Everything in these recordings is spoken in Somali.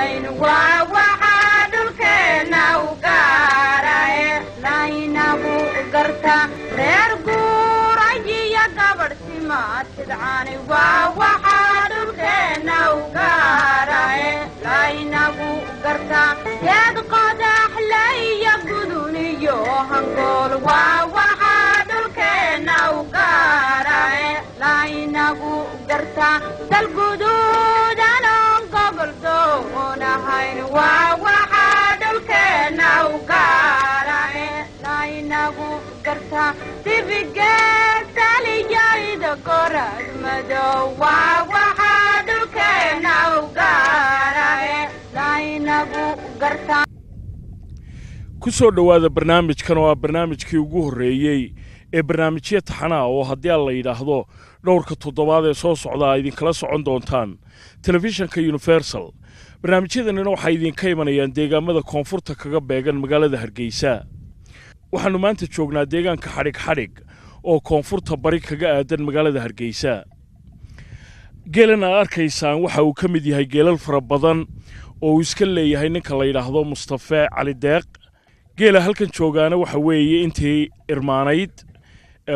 Lahayn waa waxaa dhulkeenna u gaaraye laynagu garta reer guurayiyo gabadh simaatidcaani waa waxaa dhulkeenna u gaaraye laynagu garta geed qodaxle iyo gudun iyo hangool waa waxaa dhulkeenna u gaaraye laynagu garta dalguduudanon gobol doonahayn waa waxaa dhulkeenna u gaaraye laynagu garta dibigeesaliyayda gorad madow waa waxaa dhulkeenna u gaaraye laynagu garta. Ku soo dhowaada barnaamijkan oo ah barnaamijkii ugu horreeyey ee barnaamijyo taxanaa oo haddii aan la yidhaahdo dhowrka toddobaad ee soo socda a idinkala socon doontaan telefishanka Universal. Barnaamijyadanina waxay idinka imanayaan deegaamada koonfurta kaga beegan magaalada Hargeysa. Waxaannu maanta joognaa deegaanka Xadhig Xadhig oo koonfurta bari kaga aadan magaalada Hargeysa. Geelan aad arkaysaan waxa uu ka mid yahay geelal fara badan oo uu iska leeyahay ninka la yidhaahdo Mustafe Cali Deeq. Geela halkan joogaana waxa weeye intii irmaanayd.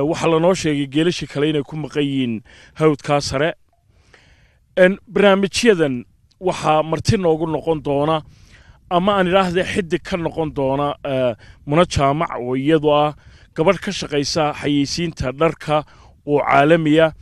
Waxaa lanoo sheegay geelashii kale inay ku maqan yihiin hawdkaa sare. Barnaamijyadan waxaa marti noogu noqon doona, ama aan idhaahde xidig ka noqon doona, Muna Jaamac oo iyadu ah gabadh ka shaqaysa xayeysiinta dharka oo caalamiya.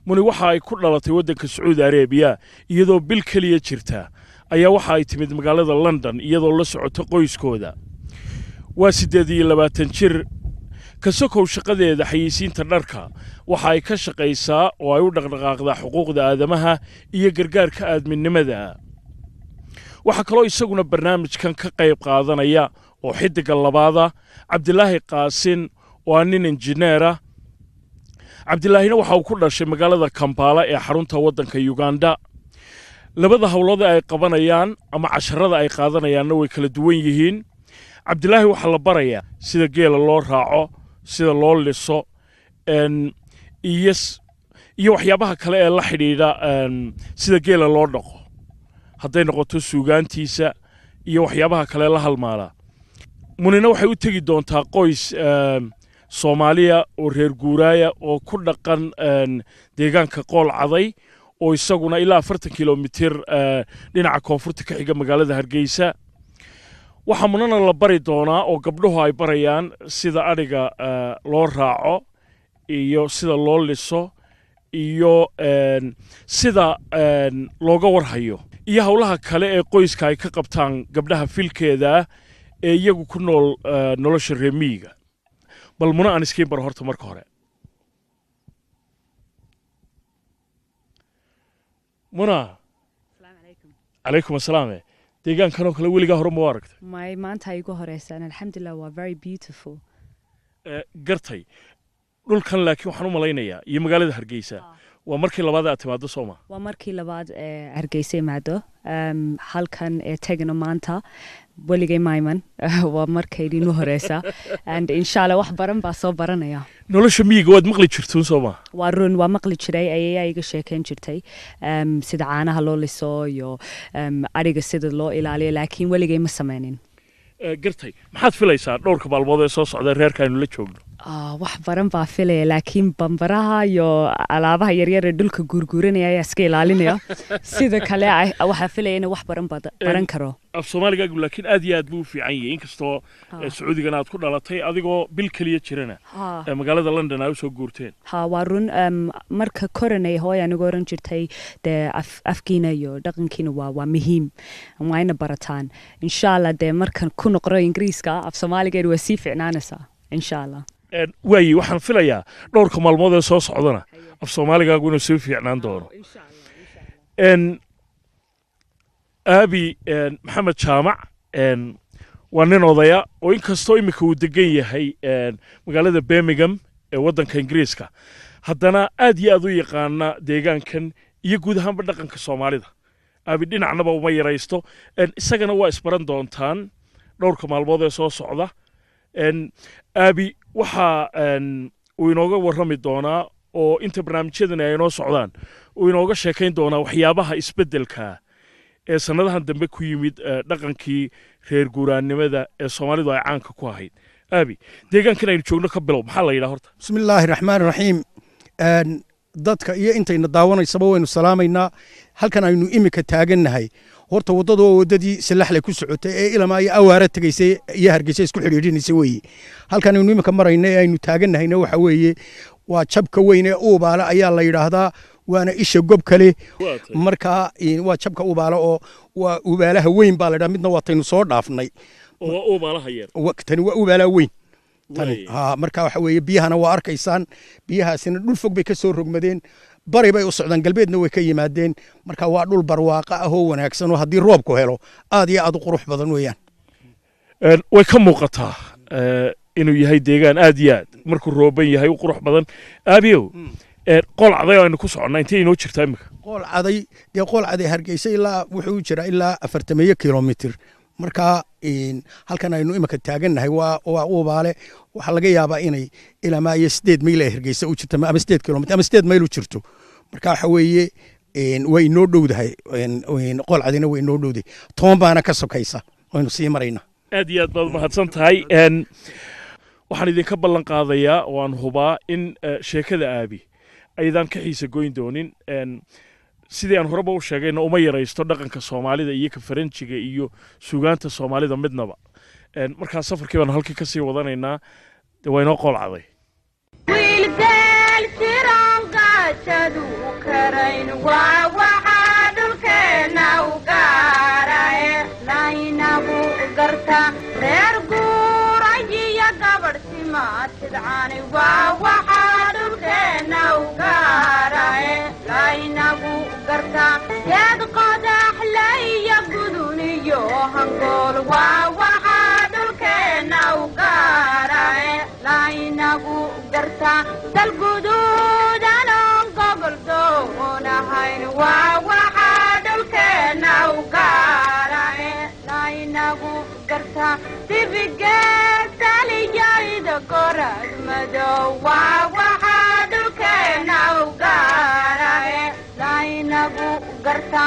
Muni waxa ay ku dhalatay waddanka Sacuudi Arebiya. Iyadoo bil keliya jirta ayaa waxa ay timid magaalada London iyadoo la socota qoyskooda. Waa 28 jir. Ka sokow shaqadeeda xayeysiinta dharka, waxa ay ka shaqaysaa oo ay u dhaqdhaqaaqdaa xuquuqda aadamaha iyo gargaarka aadminimada. Waxaa kaloo isaguna barnaamijkan ka qayb qaadanaya oo xiddiga labaada Cabdilaahi Qaasin oo ah nin injineera. Cabdilaahina waxa uu ku dhashay magaalada Kampala ee xarunta waddanka Uganda. Labada howlood ay qabanayaan ama casharada ay qaadanayaanna way kala duwan yihiin. Cabdilaahi waxaa la barayaa sida geela loo raaco, sida loo liso iyo waxyaabaha kale ee la xidhiidha sida geela loo dhaqo, hadday noqoto suugaantiisa iyo waxyaabaha kale la halmaala. Munina waxay u tegi doontaa qoys Soomaaliya oo reer guuraaya oo ku dhaqan deegaanka Qool Caday oo isaguna ilaa 40 kilomitir dhinaca koonfurta ka xiga magaalada Hargeysa. Waxaa Munana la bari doonaa oo gabdhuhu ay barayaan sida adhiga loo raaco iyo sida loo liso iyo sida looga warhayo iyo howlaha kale ee qoyska ay ka qabtaan gabdhaha filkeeda ee iyagu ku nool nolosha reer miyiga. Bal Muna aan iskiin baro horta marka hore. Muna, calaykum assalaame. Deegaankan oo kale weligaa hore ma u aragtay? May, maanta igu horeysaan, alxamdulilah, waa very beautiful. Gartay dhulkan, laakiin waxaan u malaynayaa iyo magaalada Hargeysa waa markii labaad aad timaado, sooma? Waa markii labaad ee Hargeysa imaado. Halkan ee tegano maanta weligay mayman, waa markaydinu horeysa, and insha Allah wax baran baa soo baranaya. Nolosha miyiga waad maqli jirtuun, sooma? Waa run, waa maqli jiray. Ayayaa iga sheekeyn jirtay sida caanaha loo liso iyo adhiga sida loo ilaaliyo, laakiin weligay ma sameynin. Gartay. Maxaad filaysaa dhowrka maalmood ee soo socda reerka aynu la joogno? Wax baran baa filaya, laakiin bambaraha iyo alaabaha yaryar ee dhulka guurguuranaya ayaa iska ilaalinaya. Sida kale waxaa filaya inay wax baran baran karo. Af Soomaaligaagu laakiin aad iyo aad buu u fiican yahay, inkastoo Sacuudigana aad ku dhalatay, adigoo bil keliya jirana magaalada London ay usoo guurteen. Ha, waa run. Marka koranay hooy anigu oran jirtay dee afkiina iyo dhaqankiina waa muhiim, waa ina barataan. Insha Allah dee markan ku noqro Ingiriiska af Soomaaligeedu waa sii ficnaanaysaa, insha Allah. Waayi, waxaan filayaa dhowrka maalmood ee soo socdana af Soomaaligaagu inuu sii fiicnaan doono. Aabi Maxamed Jaamac waa nin odaya oo inkastoo iminka uu degan yahay magaalada Birmingham ee ee waddanka Ingiriiska, haddana aad iyo aad u yaqaana deegaankan iyo guud ahaanba dhaqanka Soomaalida. Aabi dhinacnaba uma yaraysto. Isagana waa isbaran doontaan dhowrka maalmood ee soo socda. Aabi waxa uu inooga warrami doonaa oo inta barnaamijyadani ay inoo socdaan uu inooga sheekayn doonaa waxyaabaha isbeddelka ee sannadahan dambe ku yimid dhaqankii reer guuraannimada ee Soomaalidu ay caanka ku ahayd. Aabi, deegaankan aynu joogno ka bilow, maxaa la yidhaha horta? Bismi illaahi raxmaan raxiim. Dadka iyo intayna daawanaysaba waynu salaamaynaa. Halkan aynu iminka taagannahay horta waddadu waa waddadii Salaxle ku socotay ee ilamaa iyo Awaara tegaysay iyo Hargeysa isku xidhiidhinaysay weeye. Halkan aynu iminka marayna ee aynu taagannahayna waxa weeye waa jabka weyn ee Uubaale ayaa la yidhaahdaa, waana isha gob kale. Marka waa jabka Uubaale oo waa Uubaalaha weyn baa la yidhaha, midna waataynu soo dhaafnay. Oo waa Uubaalaha yar. Tani waa Uubaalaha weyn tani. Ha, marka waxa weeye biyahana waa arkaysaan, biyahaasina dhul fog bay ka soo rogmadeen, bari bay u socdaan, galbeedna way ka yimaadeen. Marka waa dhul barwaaqo ah oo wanaagsan oo haddii roobku helo aad iyo aad u qurux badan weeyaan. Way ka muuqataa inuu yahay deegaan aad iyo aad markuu rooban yahay u qurux badan. Aabiyow, Qool Caday oo aynu ku soconnaa intay inoo jirtaa imika? Qool Caday, dee Qool Caday Hargeysa ilaa wuxuu jiraa ilaa 40 kilomitir. Marka halkan aynu imika taagannahay waa Uubaale. Waxaa laga yaabaa inay ilamaa iyo 8 mayl ay Hargeysa u jirto, ama 8 kilomitir ama 8 mayl u jirto. Marka waxa weeye way inoo dhowdahay Qool Cadayna, way inoo dhowdahay, 10 baana ka sokaysa waynu sii maraynaa. Aad iyo aad baad mahadsan tahay. Waxaan idinka ballan qaadayaa oo aan hubaa in sheekada aabi aydan ka xiisa goyn doonin. Sidii aan horeba u sheegayna, uma yaraysto dhaqanka Soomaalida iyo ka Faranjiga iyo suugaanta Soomaalida midnaba. Markaa safarkii baanu halkii kasii wadanaynaa. Dee waa inoo Qool Caday. Wiilgeel jiran gaajadu karayn waa waxaa dhulkeenna u gaaraye laynagu garta reer guurayiyo gabadh simaatidcani waa waxaa dhulkeenna u gaaraye laynagu garta geed qodaxle iyo gudun iyo hangool waa waxaa dhulkeenna u gaaraye laynagu garta dal guduudanon gobol doonahayn waa waxaa dhulkeenna u gaaraye laynagu garta dibigeesaliyayda gorad madow waa waxaa dhulkeenna u gaaraye laynagu garta.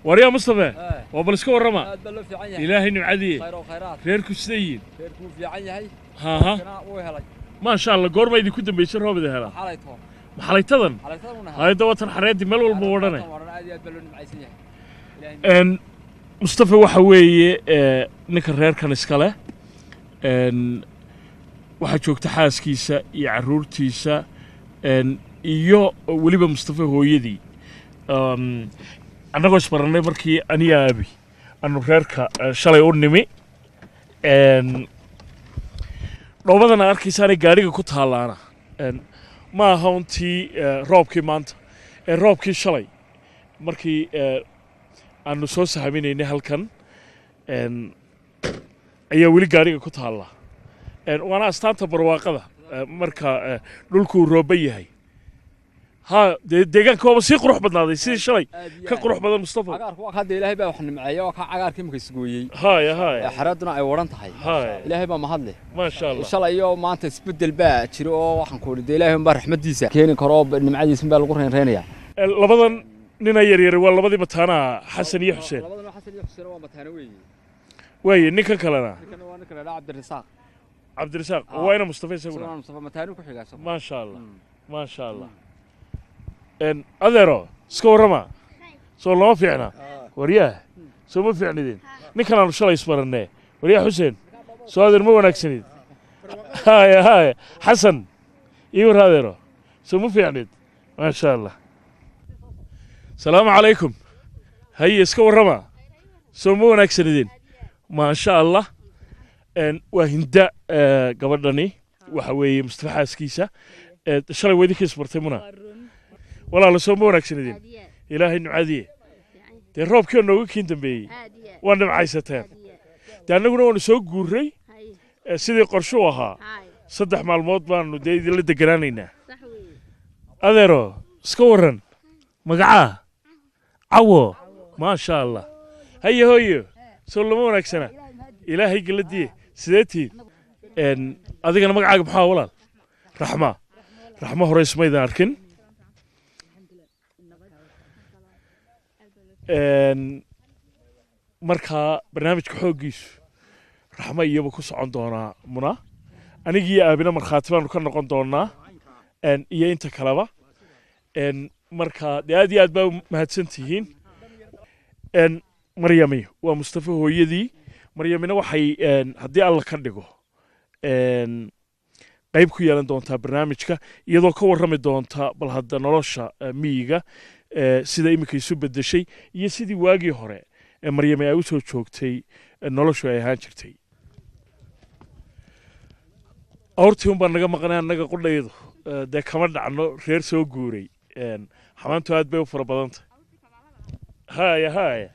Waryaa Mustafe, waa bal iska warrama. Aad baa loo fiican yahay. Ilaahay nimcadiye. Khayr oo khayraad. Reerku siday yihiin? Reerkuu fiican yahay. Haha. Kana wuu helay. Maasha Allah, goorma idinku dambaysay roob idin helaa? Xalay toon. Maxalaytadan? Xalaytadan una helay. Hayda watan xareedii meel walba wadhanay. Waran, aad iyo aad baa loo nimcaysan yahay. Ilaahay. Mustafa waxa weeye ninka reerkan iska leh. Waxaa joogta xaaskiisa iyo carruurtiisa iyo weliba Mustafa hooyadii. Annagoo isbarannay markii aniya aabi aanu reerka shalay u nimi. Dhoobadan aad arkaysaanay gaadhiga ku taallaana ma aha untii roobkii maanta ee roobkii shalay markii aanu soo sahaminaynay halkan ayaa weli gaadhiga ku taalla. Waana astaanta barwaaqada marka dhulkuu rooban yahay. Ha, dee deegaanka waaba sii qurux badnaaday sidii shalay Aad iyo ka aad. qurux badan, Mustafa. Cagaarku waa hadda, Ilaahay baa wax nimceeya, waa ka cagaarkii imika isgooyey. Haya haya. Ee xareeduna ay waran tahay. Haya. Ilaahay baa mahad leh. Maasha Allah. Shalay iyo maanta isbedel baa jiro oo waxaan ku idhi dee Ilaahay unbaa raxmadiisa keeni karo oo nimcadiisa unbaa lagu reynreynayaa. Labadan nina yaryar waa labadii mataanaha, Xasan iyo Xuseen. Labadan Xasan iyo Xuseen waa mataano weeye. Waaye, ninkan kalena? Ninkan waa ninka la dhaha Cabdirasaaq. Cabdirasaaq. Ah. Waa ina Mustafa isaguna. Isaguna Mustafa mataano ku xigaa isagu. Maasha Allah, maasha Allah. Adeero, iska warrama, soo lama fiicna? Waryaah, soo ma fiicnidin? Ninkan aanu shalay isbarannee, waryaa Xuseen, soo adeer ma wanaagsanid? Haya haya, Xasan ii war, adeero, soo ma fiicnid? Maasha Allah. Salaamu calaykum. Haye, iska warrama, soo ma wanaagsanidin? Maasha Allah. Waa Hinda gabadhani waxa weeye Mustafa xaaskiisa. Shalay waa idinka isbartay. Muna walaalo, soo ma wanaagsanidin? Ilaahay nimcadiye. Dee roobkii oo nooga kiin dambeeyey waa nimcaysateen. Dee annaguna waanu soo guurray sidii qorshe u ahaa. 3 maalmood baanu dee idinla deganaanaynaa. Adeero, iska warran, magacaa? Cawo, maasha Allah. Haye hooyo, soo lama wanaagsana? Ilaahay galadiye, sidee tihiin? Adigana magacaaga maxaa, walaal? Raxma. Raxma hore ismaydan arkin. Markaa barnaamijka xooggiisu Raxma iyaba ku socon doonaa, Muna anigii aabina markhaati baanu ka noqon doonaa iyo inta kaleba. Marka dee aad iyo aad baa u mahadsan tihiin. Maryami waa Mustafa hooyadii. Maryamina waxay haddii Alla ka dhigo qayb ku yeelan doontaa barnaamijka, iyadoo ka warrami doonta bal hadda nolosha miyiga sida iminka isu bedeshay iyo sidii waagii hore ee Maryami ay usoo joogtay noloshu ay ahaan jirtay. Awrtii un baa naga maqnay annaga qudhaydu. Dee kama dhacno reer soo guuray. Xamaantu aad bay u fara badantay. Haya haya.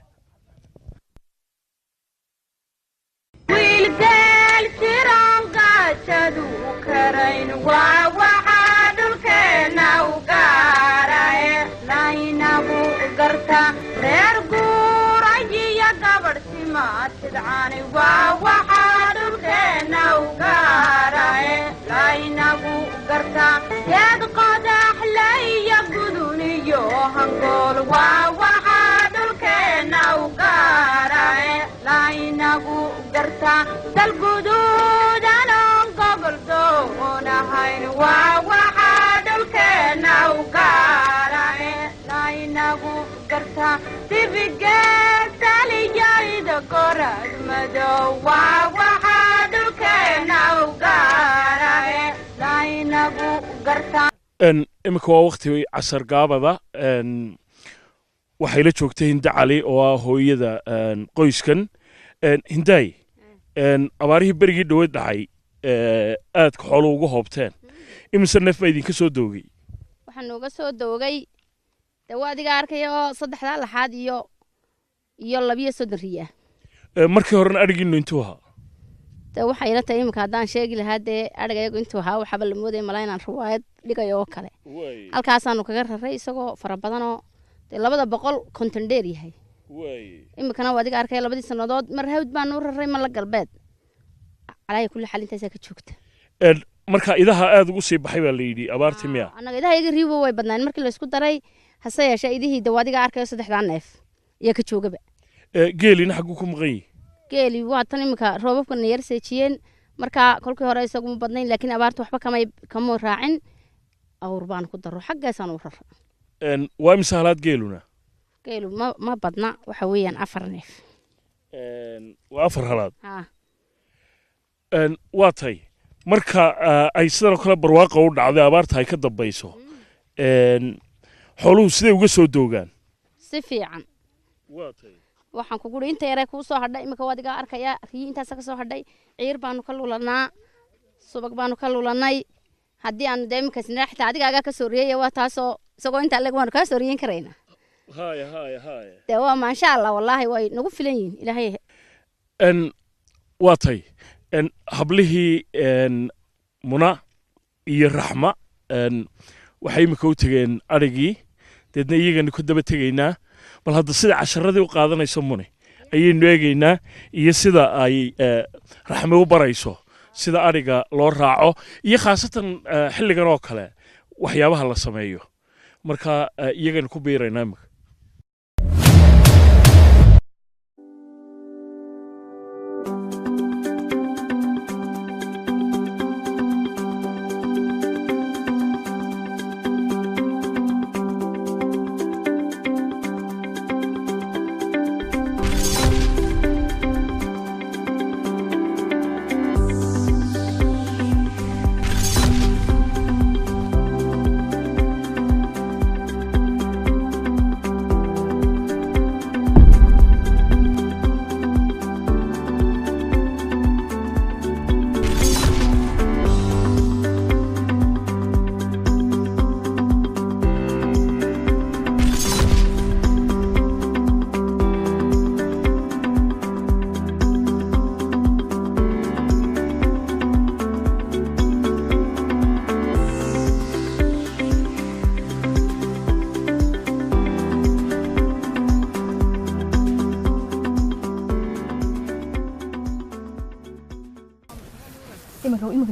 Wiilgeel jiran gaajadu karayn waa waxaa dhulkeenna u gaaraye laynagu garta reer guurayiyo gabadh simaatidcani waa waxaa dhulkeenna u gaaraye laynagu garta geed qodaxlaya gudun iyo hangool waa waxaa dhulkeenna u gaaraye laynagu garta dal guduudanon gobol doonahayn waa waxaa dhulkeenna u gaaraye laynagu garta dibigeesaliyayda gorad madow waa waxaa dhulkeenna u gaaraye laynagu garta. Iminka waa wakti casar gaabada. Waxay la joogtay Hinde Cali oo ah hooyada qoyskan. Hindaay, abaarihii berigii dhaweyd dhacay aadka xooluhu uga hoobteen, imise neef baa idinka soo doogay? Waxaa nooga soo doogay dee waa adiga arkaya oo saddexdaa laxaad iyo 32 riya. Markii horena adhigiinu intuu ahaa? Dee waxay ila tahay iminka haddaan sheegi lahaa dee adhiga iyagu intuu ahaa, waxaaba la moodaya malaa inaan riwaayad dhigayo oo kale. Halkaasaanu kaga raray isagoo fara badanoo dee 250 dheer yahay. Iminkana waa adiga arkaya, labadii sannadood mar hawd baanu u raray, mar la galbeed. Calaaya kulli xaal intaasaa ka joogta. Marka idaha aada ugu sii baxay baa la yidhi abaartii, miya? Annaga idaha iyaga riibo way badnaan markii laysku daray, hase yeeshee idihii dee waa adiga arkayo, saddexdaa neef ayaa ka joogaba. Geelina xagguu ku maqan yihi? Geeli waa tan iminka roobabkana yar seejiyeen. Marka kolkii hore isaguma badnayn, laakiin abaarta waxba kamay kama raacin. Awr baan ku daro, xaggaasaan u rara. Waa imise halaad geeluna? Geelu ma badna, waxa weeyaan afar neef. Waa afar halaad? Ha. Waa tay, marka ay sidan oo kale barwaaqa u dhacday, abaarta ay ka dambayso, xooluhu siday uga soo doogaan? Si fiican. Waa tay. Waxaan kugu uri inta yaree kuu soo hadhay iminka waad iga arkayaa, riyi intaasa ka soo hadhay. Ciir baanu ka lulanaa, subag baanu ka lulanay. Haddii aanu dee iminka isnaa xitaa adigaagaa ka soo riyaya, waa taasoo isagoo intaa leg waanu kaa soo riyin karaynaa. Haya haya haya. Dee waa maasha Allah, wallaahi way nagu filan yihiin, Ilaahay. Waa tay. Hablihii Muna iyo Raxma waxay iminka u tegeen adhigii, deedna iyaganu ku daba tegaynaa. Bal hadda sida casharadii u qaadanayso Mune ayaynu eegaynaa iyo sida ay Raxme u barayso sida adhiga loo raaco iyo khaasatan xilligan oo kale waxyaabaha la sameeyo. Marka iyaganu ku biiraynaa iminka.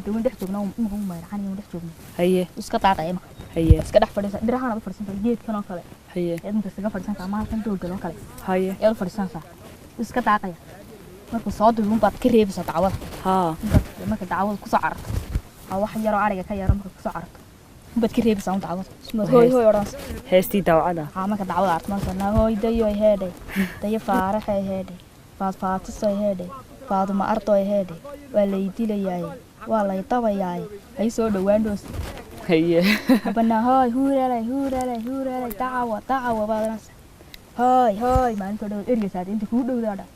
Imika dhex joognaa, imika u mayracaan iyo dhex joognaa. Haye. Iska daaqaya imika. Haye. Iska dhex fadhiisa dhirahaan u fadhiisantaa geedkan oo kale. Haye. Ayaad imika iskaga fadhiisantaa ama halkan dooggan oo kale. Haye. Ayaad u fadhiisanaysaa, iska daaqaya. Markuu soo duubun baad ka reebaysaa dacwada. Marka dacwada kusoo cararto, aa wax yaroo ariga ka yaro marka kusoo cararto unbaad ka reebaysaa un dacwada. Ismaad hooy hooy odhanaysa. Heestii dawcada. Haa, marka dacwada arto marka hooy dayoy heedhay, dayo faaraxay heedhay, faadfaatisoy heedhay, faaduma ardoy heedhay, waa lay dilayaaye, waa lay dabayaaye, hay soo dhowaan dhoos. Haye. Abanaa hooy huuralay huuralay huuralay dacawa dacawa baad odhanaysaa. Hooy hooy maalintoo dhow ergeysaad inta kugu dhowdaa dhan.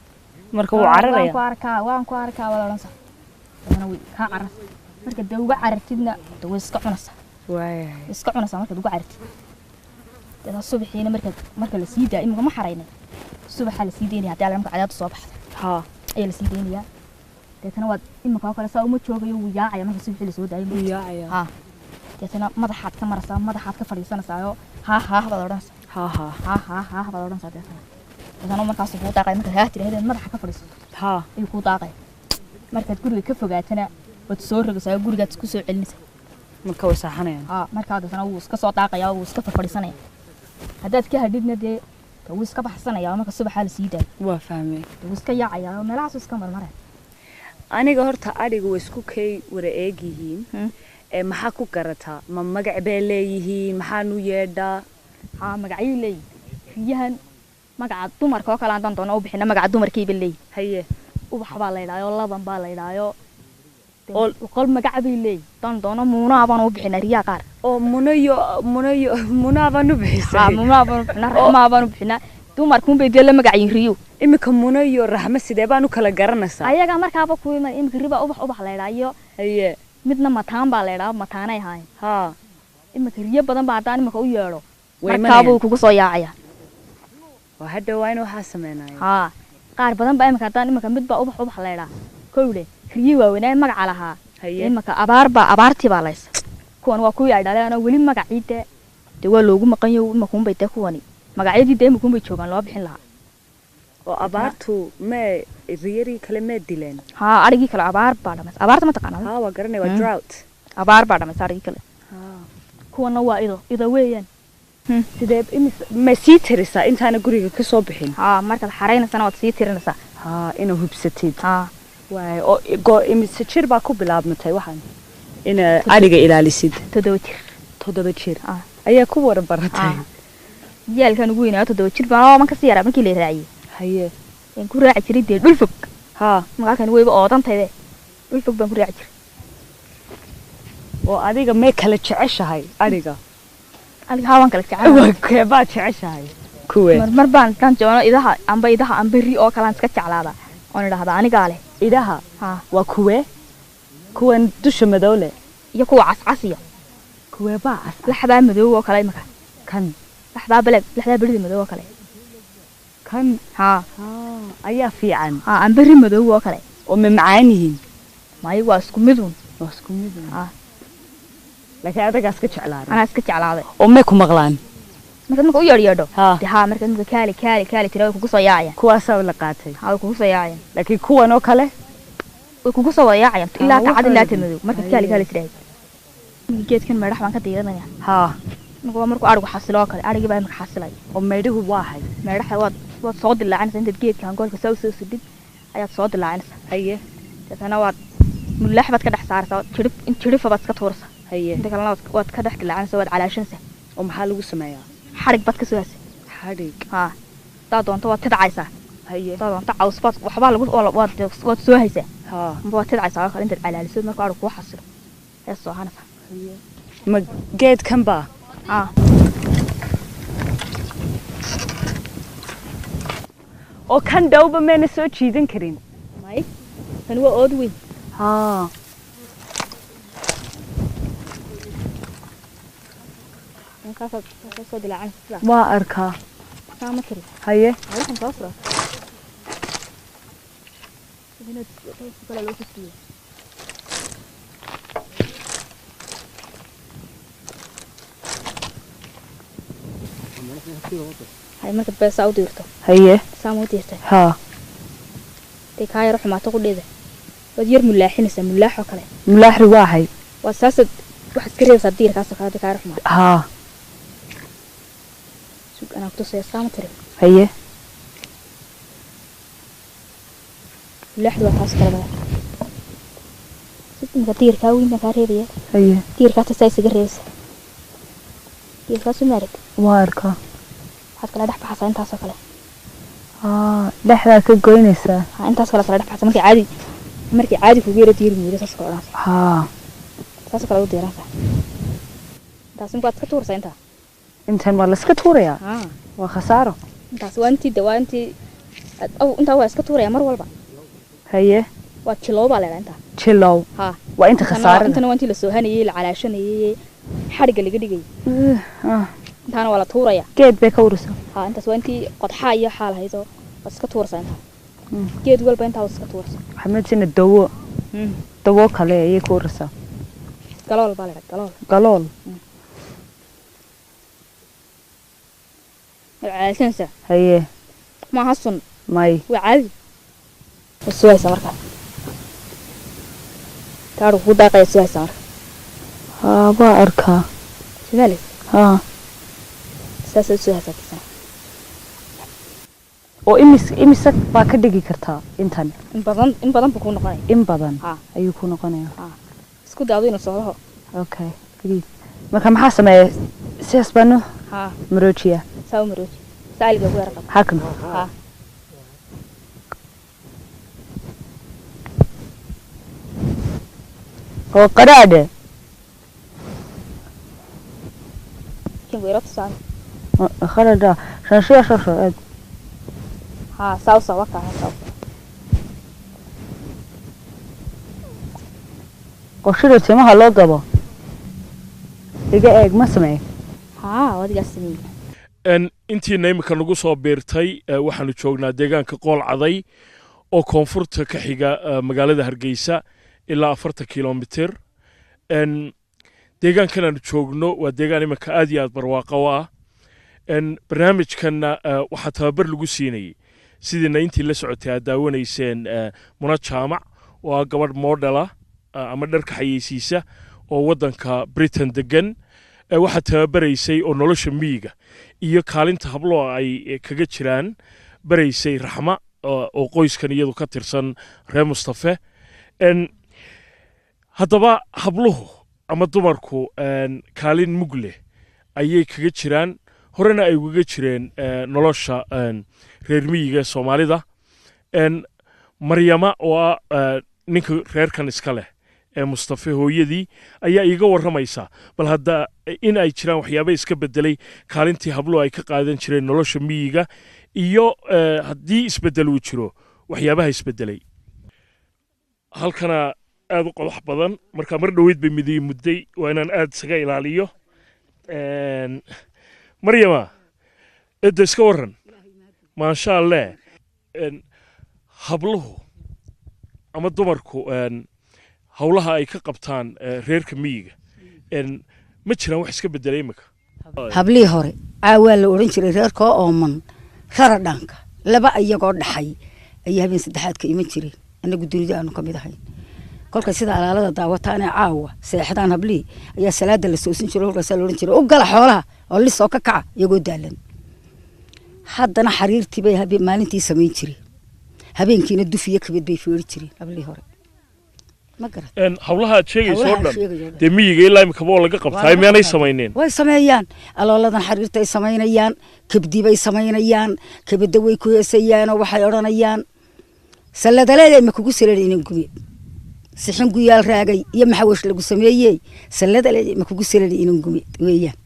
Marka wuu waan cararaya. ku arkaa, waan ku arkaa baad odhanaysaa. Dabana way kaa cararsa. Marka dee uga carartidna dee way iska cunaysaa. Waayahay. Way iska cunaysaa markaad uga carartid. Deetna subaxiina marka la sii daayo, imika ma xaraynay, subaxa la sii daynaya haddii alla marka cadaadu soo baxda ayaa la sii daynayaa. Deetana waad imika oo kale saa uma joogayo, wuu yaacaya marka subaxii lasoo daayo. Wuu yaacaya. Haa, deetana madaxaad ka maraysaa, madaxaad ka fadhiisanaysaa oo haa haa baad odhanaysaa. Haa haa. Haa haa haa baad odhanaysaa. Deetana markaasuu kuu daaqaya markaad haa tiraahdeed madaxa ka fadhiisato. Ayuu kuu daaqaya. Markaad guriga ka fogaatana waad soo rogaysaa oo gurigaad ku soo celinaysaa. Marka way saaxanayaan. Haa, markaa deetana wuu iska soo daaqayaa, wuu iska fadhiisanaya. Haddaad ka hadhidna dee wuu iska baxsanayaa marka subaxaa la sii daayo. Waa fahmay. Dee wuu iska yaacayaa oo meelahaasuu iska marmaraya. Aniga horta adhigu way isku kay wara eeg yihiin. Ee maxaa ku garataa? Ma magac bay leeyihiin? Maxaanu yeedhaa? Haa, magacyay leeyihin riyahan. Magaca dumarka oo kale haddaan doono u bixina, magaca dumarkayba leeyihin. Haye. Ubax baa la yidhahdaa, laban baa la yidhahdaa, boqol magac bay leeyihin. Haddaan doono muunaa baan u bixinaa riyaha qaar. Oo munayo munayo munaa baan u bixisay. Haa, muunaa baan u bixinaa, raxmaa baan u bixinaa. Dumarkuunbay dee la magac yihiin riyo. Iminka muno iyo raxmo sidee baan u kala garanaysaa? Ayagaa markaaba ku iman. Iminka riba ubax ubax la yidhaha iyo Haye. midna mataan baa la yidhaha, mataanay ahaayeen. Iminka riyo badan baa haddaan iminka u yeedho Way markaabuu imanayaan. kugu soo yaacaya. Waa hadda waa in waxaa sameynaya. Haa, qaar badan baa iminka haddaan iminka mid baa ubax ubax la yidhaha kowdhe, riyo waaweynaa magaca lahaa. Haye. Iminka abaar baa, abaartii baa laysa. Kuwan waa kuwii ay dhaleen oo weli magacii dee waa loogu maqan yahay iminkuunbay dee kuwani magacyadii dee iminkuunbay joogaan loo bixin lahaa. Oo abaartu mee riyarii kale mee dileen? Haa, arigii kale abaar baa dhamaysa. Abaarta ma taqaanaa? Haa, waa garanay, waa drought. Abaar baa dhamaysa arigii kale. Kuwana waa ido, ido weeyaan. Sidee imis ma sii tirisaa intaana guriga ka soo bixin? Haa, markaad xaraynaysana waad sii tirinaysaa. Haa, inaa hubsatid. Haa. Waay, oo go imise jir baa ku bilaabmatay waxaan ina adhiga ilaalisid? 7 jir. 7 jir Ah. ayaa ku wara baratay? Ah. Yaalkan ugu weynaa 7 jir baan oo kasii yaraa markii la raaciyey. Haye. Een ku raaci jiray dee dhul fog. Magaalkan weyba oodantayde, dhul fog baan ku raaci jiray. Oo adiga mee kala jeceshahay adhiga? Aniga haa, waan kala jecelahay. Waa keebaa jeceshahay, kuwe? Mar baan intaan joono idaha amba idaha amba ri oo kalaan iska jeclaada oon idhaahdaa anigaa leh. Idaha? Haa. Waa kuwe kuwan dusha madow leh? Iyo kuwa cascas iyo Kuwee baa cas? Laxdaa madow oo kale imika. Kan? Laxdaa baleeg, laxdaa berida madow oo kale. Kan? Haa. Haa, ayaa fiican. Haa, amba ri madow oo kale. Oo ma macaan yihiin? Maayo, waa isku midun. Waa isku mid un. Haa. Laakiin adagaa iska jeclaaday. Anaa iska jeclaaday. Oo may ku maqlaan? Markaad marka u yeedh yeedho. Haa. Dee haa, markaad marka kaali kaali kaali tira way kugu soo yaacayaan. Kuwaasaa la qaatay. Haa, way kugu soo yaacayaan. Laakiin kuwan oo kale? Way kugu soo wada yaacayaan ilaa ta cad ilaa ta waxaa madow markaad kaali kaali tiraahid. Geedkan meedhax baan ka diiranaya. Marka waa markuu arigu xasilo oo kale, arigii baa imika xasilay. Oo meydhuhu waa hay? Meedhaxa waad soo dilaacinaysaa intaad geedka hangoolka saa usoo sudhid ayaad soo dilaacinaysaa. Haye. Deetana waad mulaax baad ka dhex saaraysaa, jirif in jirifa baad iska tuuraysaa. Haye. Inta kalena waad ka dhex dilaacinaysaa, waad calaashanaysaa. Oo maxaa lagu sameeyaa? Xadhig baad ka soo haysaa. Xadhig? Haa, haddaad doonto waad tidcaysaa. Haye. Haddaad doonto caws baad waxbaa lagu waad waad soo haysaa. Haa. Amba waad tidcaysaa oo kale intaad calaaliso markuu arigu kuu xasilo ayaad soo hanaysaa. Ma geedkan baa? Haa. Oo kan dhowba mayna soo jiidan karin? May, tani waa ood weyn. Haa. Inkaasaad soo dilaacinaysaa sidaa. Waa arkaa. Saa ma tiri. Haye. Waxaan soo furaa. Inaad kale loo fuskiyo. Hay, marka beesaa u diirto. Haye. Saa ma u diirtay? Haa. Dee kaa yaro xumaato qudheeda. Waad yar mulaaxinaysaa, mulaax oo kale. Mulaax riwaaxay. Waa saasaad waxaad ka reebaysaa diirkaasoo kale kaa ruxmaa. Haa. Sug, anaa kutusaya, saama tiri. Haye. Mulaaxdu waa taas kale madax. Sug, imika diirkaa weyn baan kaa reebaya. Haye. Diirkaasa saa isaga reebaysaa, diirkaasu maarag. Waa arkaa. Waxaad kala dhex baxaysaa intaasoo kale. Haa, dhexdaa ka goynaysaa. Haa, intaas kale kala dhex baxaysaa. Markay caadi kugu yara diiri muydo, saas kale odhanaysaa. Saas kale u diiranaysaa. Intaas imika waad iska tuuraysaa intaa. Intan waa la iska tuurayaa? Haa. Waa khasaaro. Intaas waa intii de, waa intii aw, intaa waa iska tuuraya mar walba. Haye. Waa jilow baa la idhaha intaa. Jilow? Haa. Waa inta Intana waa- khasaarada. Intana waa intii la soohanayey, la calaashanayey, xadhigga laga dhigayay. Intaana waa la tuuraya. Geed bay ka urisa. Haa, intaas waa intii qodxaa iyo xaal hayso, waad iska tuuraysaa intaa. Geed walba intaa waad iska tuuraysaa. Waxaa moodaysa dawo, dawo kale ayay ku urisaa. Galool baa la idhaha, galool. Galool. Waad calaashanaysaa. Haye. Maaha sun. May. Waa caadi, waad sugaysaa markaa taadhu kugu daaqaya, sugaysaa marka. Haa, waa arkaa. Somaali. Haa. Saasaad sugaysaa tisana. Oo imise baa ka dhigi kartaa intan? In badan, in badan buu kuu noqonaya. In badan? Haa. Ayuu ku noqonaya. Haa, isku daado inuu socdaho. Okay, gariib. Marka maxaa sameeya? Sidaas baanu Haa. maroojiyaa? Saa u marooji, saaliga ugu yara qab. Halkan? Haa. Oo qadhaadhe. Kin yaro tusaan. Khaladha shanshiya shasho eeg. Haa, saa u soo wakaa, saa u soo. Qorshida timaha loo gabo iga eeg, ma sameey? Haa, wadigaas sameeyey. Intiina imika nagu soo biirtay, waxaanu joognaa deegaanka Qool Caday oo koonfurta ka xiga magaalada Hargeysa ilaa 40 kilomitir. Deegaankan aanu joogno waa deegaan imika aad iyo aad barwaaqo u ah. Barnaamijkanna waxaa tababar lagu siinayey, sidiina intii la socotay aad daawanayseen, Muna Jaamac oo ah gabadh model ah ama dharka xayeysiisa oo waddanka Britain degan. Waxaa tababaraysay oo nolosha miyiga iyo kaalinta habloa ay kaga jiraan baraysay Raxma oo qoyskan iyadu ka tirsan reer Mustafe. Haddaba habluhu ama dumarku kaalin mug leh ayay kaga jiraan, horena ay ugaga jireen nolosha reer miyiga ee Soomaalida. Maryama oo ah ninka reerkan iska leh ee Mustafe hooyadii ayaa iiga warramaysa bal hadda in ay jiraan waxyaaba iska bedelay kaalintii habluhu ay ka qaadan jireen nolosha miyiga iyo haddii isbedel uu jiro waxyaabaha isbedelay. Halkana aad u qodax badan, marka mar dhoweyd bay midiyi mudday, waa inaan aad isaga ilaaliyo. Maryama edda, iska warran? Maasha alleh. Habluhu ama dumarku howlaha ay ka qabtaan reerka miyiga, ma jiraan wax iska bedelay imika? Hablihii hore caawaa la odhan jiray reerkoo ooman rara dhaanka laba iyagoo dhaxay ayay habeen saddexaadka iman jireen. Annagu dunida aanu ka mid ahayn, kolka sida alaalada daawataanee caawa seexdaan hablihii ayaa salaada la soosin jiray. Kolkaasaa la odhan jiray, u gala xoolaha oo lisoo ka kaca iyagoo daalan. Haddana xariirtii bay habeen maalintii samayn jireen, habeenkiina dufiyo kabid bay feeri jireen hablihii hore, ma garat? Howlaha aad sheegayso oo Howlaha aan dhan sheegayo oo dhan. Dee miyiga ilaa imikaba oo laga qabtaa, Waa laga miyaanay qabtaa. samayneen? Way sameeyaan, alooladan xariirtay samaynayaan, kabdi bay samaynayaan, kabada way ku heesayaanoo waxay odhanayaan, salladaleeday ma kugu salali inan gube sixin guyaal raagay iyo maxawesh lagu sameeyey, salladaleeday ma kugu salali inan gume weeyaan.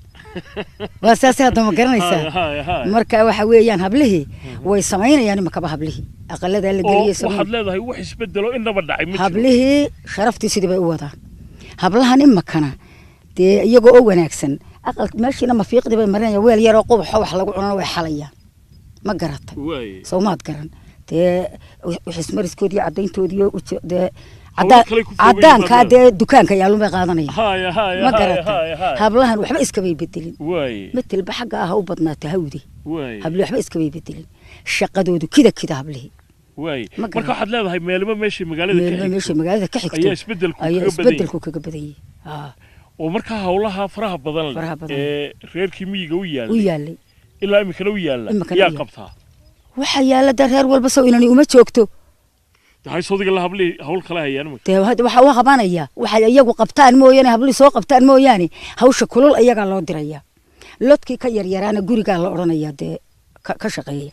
Waa saase hadda, ma garanaysaa? Haya, haya. Marka waxa weeyaan hablihii way samaynayaan imakaba, hablihii aqaladaa la Oo geliyey waxaad samayn. leedahay wax isbedelo inaba dhacay ma jiro? Hablihii sharaftii sidii bay u wadaan. Hablahan imakana dee iyagoo oo wanaagsan aqal meeshiina mafiiqdii bay marinayaan, weel yaroo qubaxo wax lagu cunana way xalayaan, ma garatay? Waay. Soomaad garan? Dee wixismariskoodii caddayntoodii dee Hawlo kale ku fogeeyeen. caddaankaa Baad dee dukaanka yaalun bay qaadanayaan. Haya, haya. Ma Haya. garatay? Haya, haya. Hablahan waxba iskabay bedelin. Waay. Matelba xagga ah ha u badnaata hawdi. Waay. Hablihii waxba iskabay bedelin, shaqadoodu kida kida hablihii. Waay. Ma garan. Marka waxaad leedahay meelba meeshii magaalada ka meelba xigto meesha magaalada ka xigto ayaa isbeddelku ayaa kaga badan yahay. isbeddelku kaga badan yahay. Haa. Oo markaa hawlaha faraha badan leh Faraha badan. ee reerkii miyiga u u yaallay yaalay ilaa iminkana u yaalla Iminkana u yaa yaalla. qabtaa? Waxaa yaalla dee reer walba sow inani uma joogto. Dahay sawdiga la hablihii hawl kala hayaan iminka. Dee hadda waxaa u qabanaya waxay iyagu qabtaan mooyaane, hablihii soo qabtaan mooyaane, hawsha kulul iyagaa loo diraya, lodkii ka yaryaraana gurigaa la odhanaya dee ka shaqeeya.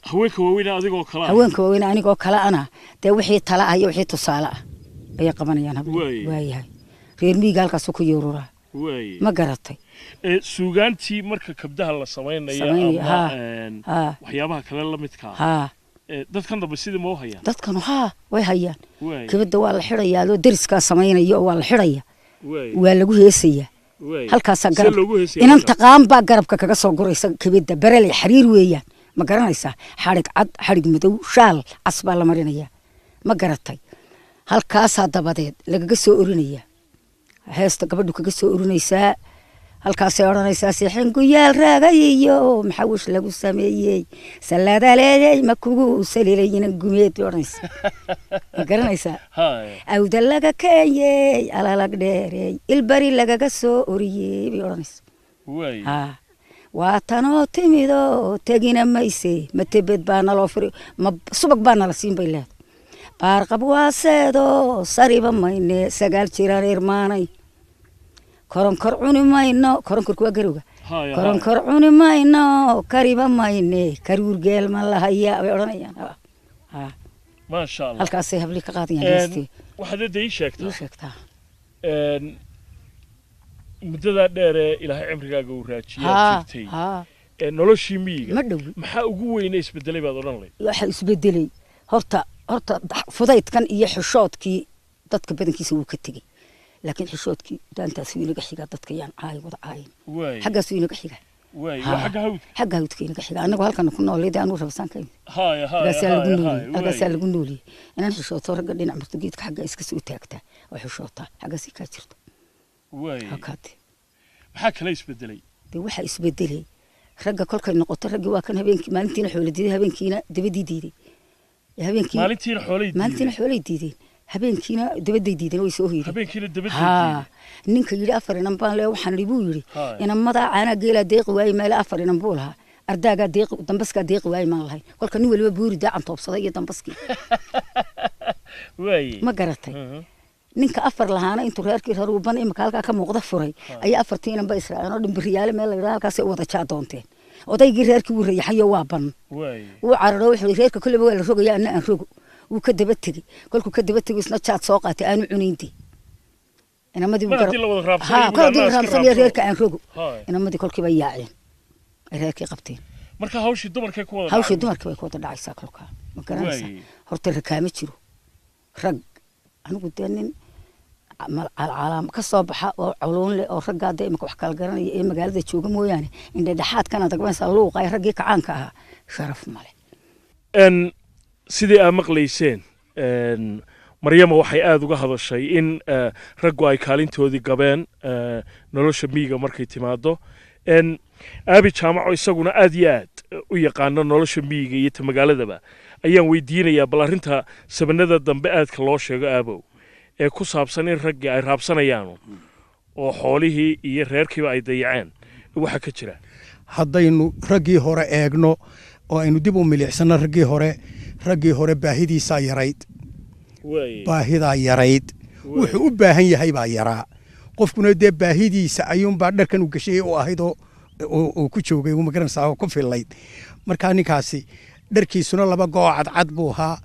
Haweenka waaweyn adigoo kala ah. Haweenka waaweyn anigoo kale ana dee wixii tala ah iyo wixii tusaale ah ayay qabanayaan Waay. hablihii. Waayahay, reer miyiga halkaasuu ku yuururaa. Waay. Ma garatay? Suugaantii marka kabdaha la samaynayo Samaynayo, ama haa, haa. waxyaabaha kale la midka ah, haa, dadkan dambe sidii ma u hayaan? Dadkanu haa, way hayaan. Waay. Kibadda waa la xidhayaa, adoo deriskaa samaynaya oo waa la xidhaya, Waay. waa lagu heesayaa. Waay. Halkaasaa See garab loogu heesaya inanta markaa? qaan baa garabka kaga soo guraysa kibidda bereley xariir weeyaan, ma garanaysaa? Xadhig cad, xadhig madow, shaal cas baa la marinayaa, ma garatay? Halkaasaa dabadeed lagaga soo orinayaa heesta, gabadhu kaga soo orinaysaa. Halkaasay odhanaysaa: "Sixin guyaal raagay iyo maxawish lagu sameeyey sallaadaleeyey ma kugu saliilayina gumeed," bay odhanaysaa, ma garanaysaa? Haye. "Awda laga keenyey, alalag dheereey, ilbari lagaga soo oriyey," bay odhanaysaa. Waay. Haa, waa tanoo timido tegina mayse, ma tebed baa naloo furi, ma subag baa nala siin, bay leedahay. "Baarqab waaseedo sariba mayne, sagaal jiraan irmaanay, koronkor cuni mayno." Koronkorku waa garowga. Haye, haye. "Koronkor cuni mayno, kariba mayne, karuur geel ma lahaya," bay odhanayaan. Haa. Haa. Maasha Allah. Halkaasay hablii ka qaadayaan heestii. Waxaad hadda ii sheegtaa, ii sheegtaa, muddadaa dheer ee Ilaahay cimrigaaga uu raajiyaa jirtay haa, noloshii miyiga ma dhowi. Maxaa ugu weyne isbedelay baad odhan lahayd? Waxa isbedelay horta fudaydkan iyo xishoodkii dadka badankiisa wuu ka tegey, laakiin xishoodkii daantaas wuu inaga xigaa. Dadka yaan caayi wada caayin. Waay. Xaggaas wuu inaga xigaa. Waay. Haa. Waa xagga hawdka. Xagga hawdka inaga xigaa. Annagu halkana ku noolay dee, anuu Rabasaan ka imid. Haye haye Halkaasaa lagu haye nooliyey. Haye. Halkaasaa Waay. lagu nooliyey inaan xishooto. Ragga dhinac marto, geedka xagga iska soo taagtaa oo xishootaa, xaggaasii kaa jirto. Waay. Halkaate. Maxaa kale isbedelay? Dee waxaa isbedelay ragga kolkay noqoto, raggii waa kan habeenkii maalintiina xoola diiday, habeenkiina dabadii diiday. Habeenkii Maalintiina xoolay maalintiina diideen. Xoolay diideen, habeenkiina dabaday diideen, way soo hoydeen. Habeenkiina dabadday Haa. diideen. Ninka yidhi afar inan baan le, waxaan idhi buu yidhi, Haay. inamadaa caanaa geelaa deeqi waaye meele afar inan buu lahaa, ardaagaa deeqi, dambaskaa deeqi waaye maan lahayn. Kolka nin waliba buuri daacan toobsaday iyo dambaskii. Waay. Ma garatay? Ninka afar lahaana intuu reerkii raruuban imika halkaa ka muuqda furay ayaa afartii inanba israaceen oo dhimbiriyaale meel la yidhaha halkaasay u wada jaa doonteen. Odaygii reerkii wuu rayaxayo, waa ban. Waay. Wuu cararo, wuxuu yidhi, "Reerka kolleyba waa la rogaya, anna aan rogo." Wuu ka daba tegey. Kolkuu ka daba tegey, isna jaad soo qaatay aanu cunayntii inamadii. Mar haddii la wada raabsanayo, Haa, kol haddii la anaa iska raabsanayo raabsado. reerka aan rogo. Haay. Inamadii kolkiiba yaaceen, ay reerkii qabteen. Marka hawshii dumarkay ku wada Hawshii dhacday. dumarkii bay ku wada dhacaysaa kolkaa, ma garanaysaa? Waay. Horta rakaama jiro rag. Anigu dee nin calcalaam ka soo baxa oo culuun leh oo raggaa dee imika wax kala garanaya ee magaalada jooga mooyaane, indhedhexaadkan adag maysaa luuqa ee raggii kacaanka ahaa sharaf male. Sidii aa maqlayseen, Maryama waxay aada uga hadashay in raggu ay kaalintoodii gabeen nolosha miyiga markay timaado. Aabi Jaamaco isaguna aad iyo aad u yaqaano nolosha miyiga iyo ta magaaladaba ayaan weydiinayaa bal arrinta sabanada dambe aadka loo sheego, aabow, ee ku saabsan in raggii ay raabsanayaan oo xoolihii iyo reerkiiba ay dayaceen, waxa ka jira. Haddaynu raggii hore eegno oo aynu dib u milicsano raggii hore baahidiisaa yarayd, baahidaa yarayd, wuxuu u baahan yahay baa yaraa. Qofkuna dee baahidiisa ayuunbaa dharkan u gashay u ahayd oo uu ku joogay, ma garanaysaa, oo ku fillayd. Markaa ninkaasi dharkiisuna laba goo cadcad buu ahaa,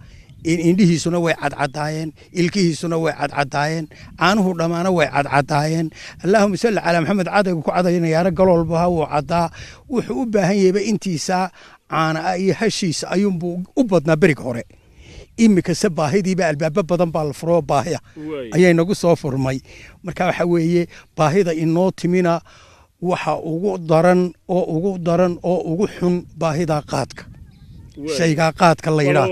indhihiisuna way cadcadaayeen, ilkihiisuna way cadcadaayeen, caanuhu dhammaana way cadcadaayeen. Allaahuma salli calaa Maxamed, cadaygu ku cadaynayaana galool buu ahaa, wuu caddaa. Wuxuu u baahan yahayba intiisa caana ah iyo hashiisa ayuunbuu u badnaa beriga hore. Imikase baahidiiba albaabo badan baa la furoo, baahiya ayaa inagu soo furmay. Marka waxa weeye baahida inoo timina waxa ugu daran oo ugu daran oo ugu xun baahida qaadka, shaygaa qaadka la yidhaah.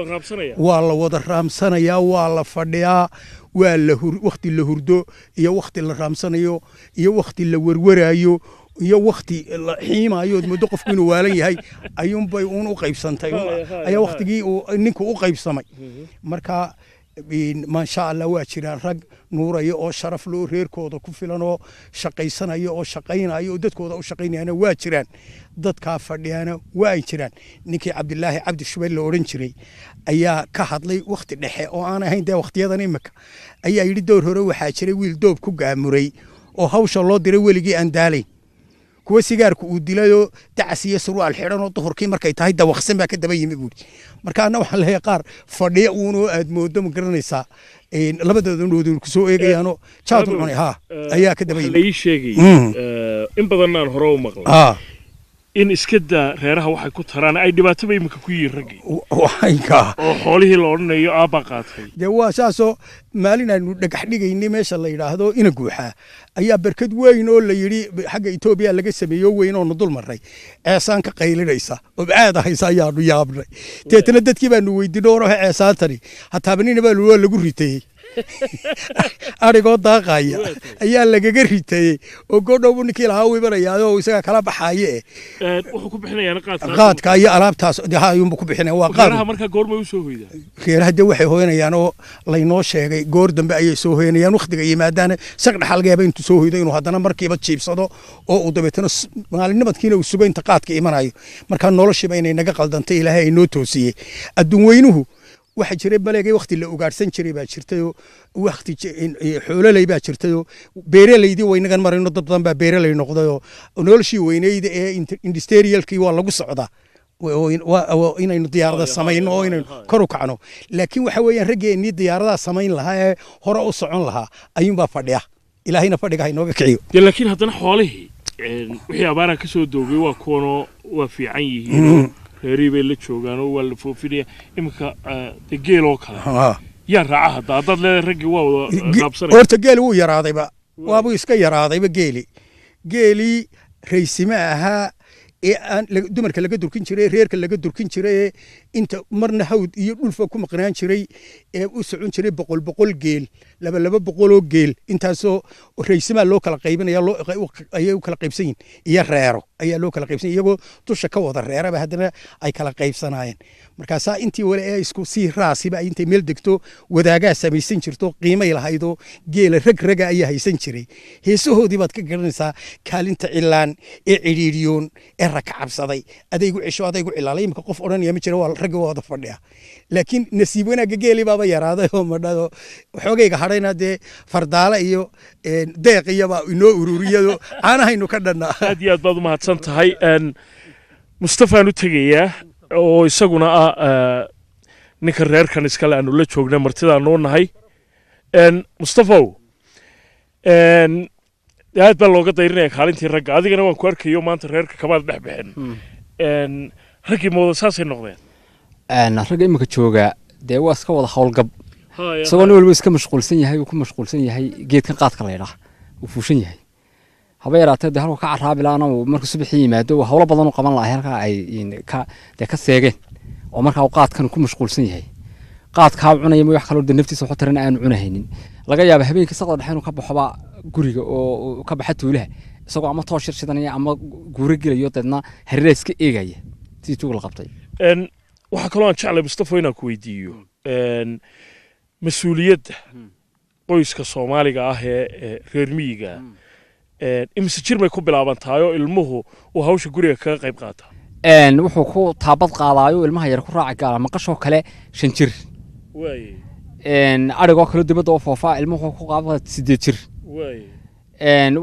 Waa la wada raamsanayaa, waa la fadhiyaa, waa la wakhti la hurdo iyo wakhti la raamsanayo iyo wakhti la werweraayo. Iyo wakti la xiimayo ood muddo qofku inuu waalan yahay ayuunbay uun u qaybsantay, ayaa waktigii uu ninku u qaybsamay. Marka maasha Allah, waa jiraan rag nuuraya oo sharaf loo, reerkooda ku filan oo shaqaysanaya oo shaqaynaya oo dadkooda u shaqaynayana waa jiraan, dadkaa fadhiyana waa ay jiraan. Ninkii Cabdilaahi Cabdi Shubeyl la odhan jiray ayaa ka hadlay wakhti dhexe oo aan ahayn dee wakhtiyadan imika, ayaa yidhi: "Door hore waxaa jiray wiil doob ku gaamuray oo hawsha loo diray weligii aan daalayn, kuwa sigaarku uu dilayoo dacas iyo surwaal xidhan oo duhurkii markay tahay dawaqsan baa ka daba yimi," buuri. Marka anna waxaan leeyahay qaar fadhiya uunoo aad moodo, ma garanaysaa, labadooda ndhood kusoo eegayaanoo jaad u cunay ha ayaa ka daba Waxaa yimi. La ii sheegay in badan aan hore u maqlay in iska daa reeraha waxay ku taraan, ay dhibaataba iminka ku yihiin raggii Waynka oo xoolihii la odhanayo aabbaa qaatay. Dee waa saasoo maalin aynu dhagax dhigaynay meesha la yidhaahdo ina guuxaa ayaa berkad weyn oo la yidhi xagga Etoobiya laga sameeyo weyn oo nu dul marray, ceesaan ka qaylinaysa oo caada haysa ayaanu yaabnay. Deetana dadkii baanu weydiinay oo ceesaantani hataabanina baa waa lagu ritayey, arigoo daaqaya ayaa lagaga ritayey oo goodhowbu ninkii lahaa u imanayaa oo isagaa kala baxaaye. Wuxuu ku bixinayaana qaadka. Qaadka iyo alaabtaas dee ha ayuunbu ku bixinaya, waa qaad. Reeraha markaa goormay u soo hoydaan? Reeraha dee waxay hooyanayaan oo laynoo sheegay goor dambe ayay soo hoyanayaan. Wakhtiga yimaadaana saq dhaxal laga yaaba intuu soo hoydo inuu haddana markiiba jiibsado oo uu dabeetana maalinnimadkiina uu sugo inta qaadka imanayo. Markaa noloshiiba inay naga qaldantay Ilaahay ay noo toosiyey. Adduun weynuhu waxa jiray baleegay wakhti la ugaadhsan jiray baa jirtayoo, wakhti xoololey baa jirtayoo, beeraleydii waynagan marayno, dad badan baa beeraley noqdayoo noloshii weyneyda ee industrialkii waa lagu socdaa oo inaynu diyaarada samayno oo inaynu kor u kacno. Laakiin waxa weeyaan raggeennii diyaaradaha samayn lahaa ee hore u socon lahaa ayuunbaa fadhiya. Ilaahayna fadhiga ha inooga kiciyo. Dee laakiin haddana xoolihii wixii abaaraha ka soo doogay waa kuwanoo waa fiican yihiin, reerihii bay la joogaan oo waa la foofinaya iminka. Dee geel oo kale yaa raaca hadda haddaad leedahay raggii waa wada qaabsanaya? Horta geeli wuu yaraadayba, waabuu iska yaraadayba geeli. Geelii raysime ahaa ee aan dumarka laga durkin jiray, reerka laga durkin jiray, ee inta marna hawd iyo dhulfa ku maqnaan jiray ee u socon jiray 100 100 geel, 200 200oo geel, intaasoo raysimaa loo kala qaybinaya, ayay u kala qaybsan yihin iyo reero ayaa loo kala qaybsan, iyagoo dusha ka wada reeraba haddana ay kala qaybsanaayeen. Markaasaa intii wale ee isku sii raasiba ay intay meel degto wadaagaa samaysan jirto, qiimay lahaydoo geela rag raga ayaa haysan jiray. Heesahoodii baad ka garanaysaa: kaalinta cilaan ee cidhiidhiyoon ee raka cabsaday, adaygu cesho, adaygu cilaalay. Imika qof odhanaya ma jira, waa ragga waa wada fadhiya. Laakiin nasiib wanaagga geelii baaba yaraaday oo madhado xoogayga hadhayna dee fardaale iyo deeq iyobaa inoo ururiyado, caanahaynu ka dhannaa. Aad iyo aad baad u mahadsan tahay. Mustafaan u tegayaa oo isaguna ah ninka reerkan iskale aanu la joogna, martidaa noo nahay. Mustafow, aad baa looga dayrinaya kaalintii ragga, adigana waan ku arkayo maanta reerka kamaad dhex bixin. Raggii mooda saasay noqdeen? Ragga iminka jooga dee waa iska wada howlgab, isagoo nin walba iska mashquulsan yahay, uu ku mashquulsan yahay geedkan qaadka la ydhaah uu fuushan yahay. Haba yaraatee dee halku ka caraabi lahaana uu markuu subaxii yimaado uu howlo badan u qaban lahay, halkaa ay ka dee ka seegeen oo markaa uu qaadkan ku mashquulsan yahay, qaadkaa cunaya ma wax kaloo dee naftiisa waxu tarana aanu cunahaynin. Laga yaaba habeenkii saqda dhexe inuu ka baxoba guriga oo ka baxa tuulaha isagoo ama toosh yar shidanaya ama guuro gelayo, deedna hareeraha iska eegaya sidii tuug la qabtay. Waxaa kaloo aan jeclay, Mustafa, inaan ku weydiiyo mas-uuliyadda qoyska Soomaaliga ah ee reer miyiga imise jir bay ku bilaabantahay oo ilmuhu uu hawsha guriga kaga qayb qaataa? Wuxuu ku taabad qaadaayo ilmaha yar ku raaci gaala maqashoo kale 5 jir. Adhigoo kale dibadda oo foofaa ilmuhu wuxuu ku qaaba 8 jir.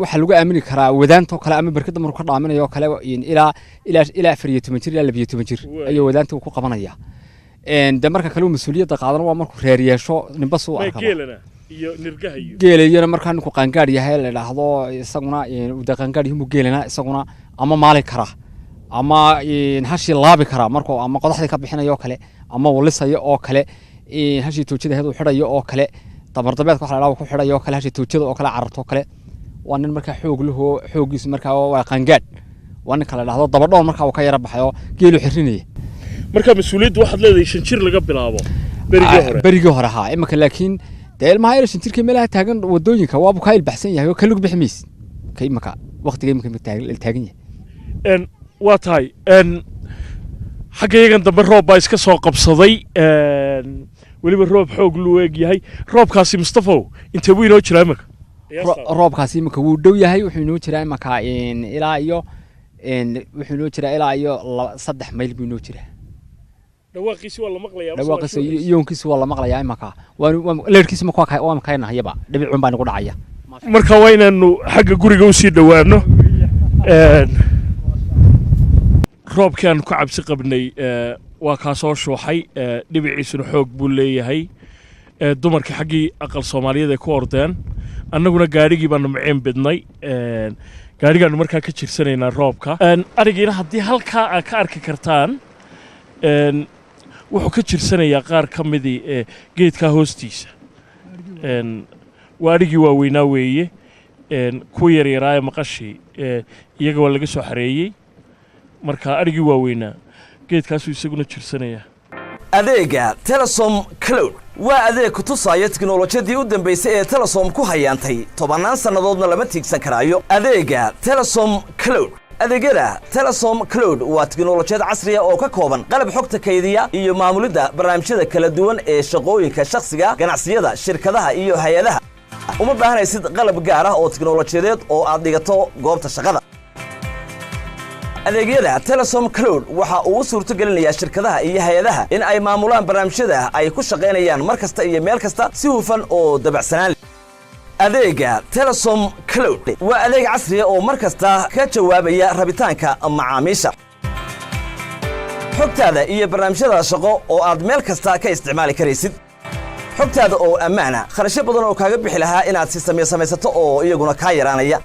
Waxaa lagu aamini karaa wadaantoo kale ama berkada markuu ka dhaaminayo oo kale ilaa 14 jir, ilaa 12 jir ayuu wadaanta ku qabanaya. De marka kale uu mas-uuliyadda qaadana waa markuu reer yeesho, ninba suu May arkaba. Geelana iyo nirgaha iyo Geelayana markaa ninku qaangaadh yahay la idhaahdo isaguna uu dee qaangaadh yahay geelana isaguna ama maali karaa ama hashii laabi karaa markuu ama qodaxdii ka bixinayo oo kale ama uu lisayo oo kale, hashii toojada ahayd uu xidhayo oo kale, dabardabeedka waxa la idhaha uu ku xidhayo oo kale, hashii toojada oo kale cararto oo kale, waa nin markaa xoog lahoo xooggiisu markaa waa qaangaadh. Waa ninka la idhaahdo dabadhoon markaa uu ka yara baxay oo geelu xirinaya. Marka mas-uuliyaddu waxaad leedahay 5 jir laga bilaabo berigii hore? Berigii hore haa. Imika laakiin dee ilmaha yar 5 jirka meelaha taagan wadooyinka waabu kaa ilbaxsan yahay oo kalug bixi maysid. Ka imaka waqtiga imika la taagan yahay. Waa tahay. Xagga iyagan dambe roob baa iska soo qabsaday, weliba roob xoog luu eg yahay roobkaasi. Mustafow, intee buu inoo jiraa imika? Roobkaasi imika wuu dhow yahay. Wuxuu inoo jiraa imaka ilaa iyo wuxuu inoo jiraa ilaa iyo 3 mayl buu inoo jiraa. Dhawaaqiisi waa la maqlayaa. Dhawaaqiisa iyo iyoonkiisa waa la maqlayaa imaka. Waan leerkiisa ma waa makaynahayaba, dhibicun baa nagu dhacaya. Marka waa inaanu xagga guriga usii dhowaano. Roobkii aanu ka cabsi qabnay waa kaa soo shuuxay, dhibiciisuna xoog buu leeyahay. Dumarkii xaggii aqal Soomaaliyeed ay ku ordeen, annaguna gaadhigii baanu maciin bidnay. Gaadhigaanu markaa ka jirsanaynaa roobka. Arigiina haddii halkaa aad ka arki kartaan, wuxuu ka jirsanayaa qaar ka midii geedkaa hoostiisa. Waa adhigii waaweynaa weeye. Kuwa yaryaraa ee maqashii iyaga waa laga soo xareeyey. Marka adhigii waaweynaa geedkaasuu isaguna jirsanayaa. Adeega Telesom Cloud waa adeeg ku tusaya tiknolojiyadii u dambaysay ee Telesom ku hayaantay tobannaan sannadoodna lama tiigsan karaayo. Adeega Telesom Cloud, adeegyada Telesom Cloud waa tiknolojiyad casriya oo ka kooban qalab xogta kaydiya iyo maamulidda barnaamijyada kala duwan ee shaqooyinka shakhsiga, ganacsiyada, shirkadaha iyo hay-adaha. Uma baahanaysid qalab gaar ah oo tiknolojiyadeed oo aad dhigato goobta shaqada. Adeegyada Telesom Cloud waxa uu u suurto gelinayaa shirkadaha iyo hay-adaha in ay maamulaan barnaamijyada ay ku shaqaynayaan mar kasta iyo meel kasta si hufan oo dabacsanaan. Adeega Telesom Cloud waa adeeg casriya oo mar kasta ka jawaabaya rabitaanka macaamiisha, xogtaada iyo barnaamijyada shaqo oo aad meel kasta ka isticmaali karaysid, xogtaada oo ammaana, kharashyo badan oo kaaga bixi lahaa inaad si samaysato oo iyaguna kaa yaraanaya,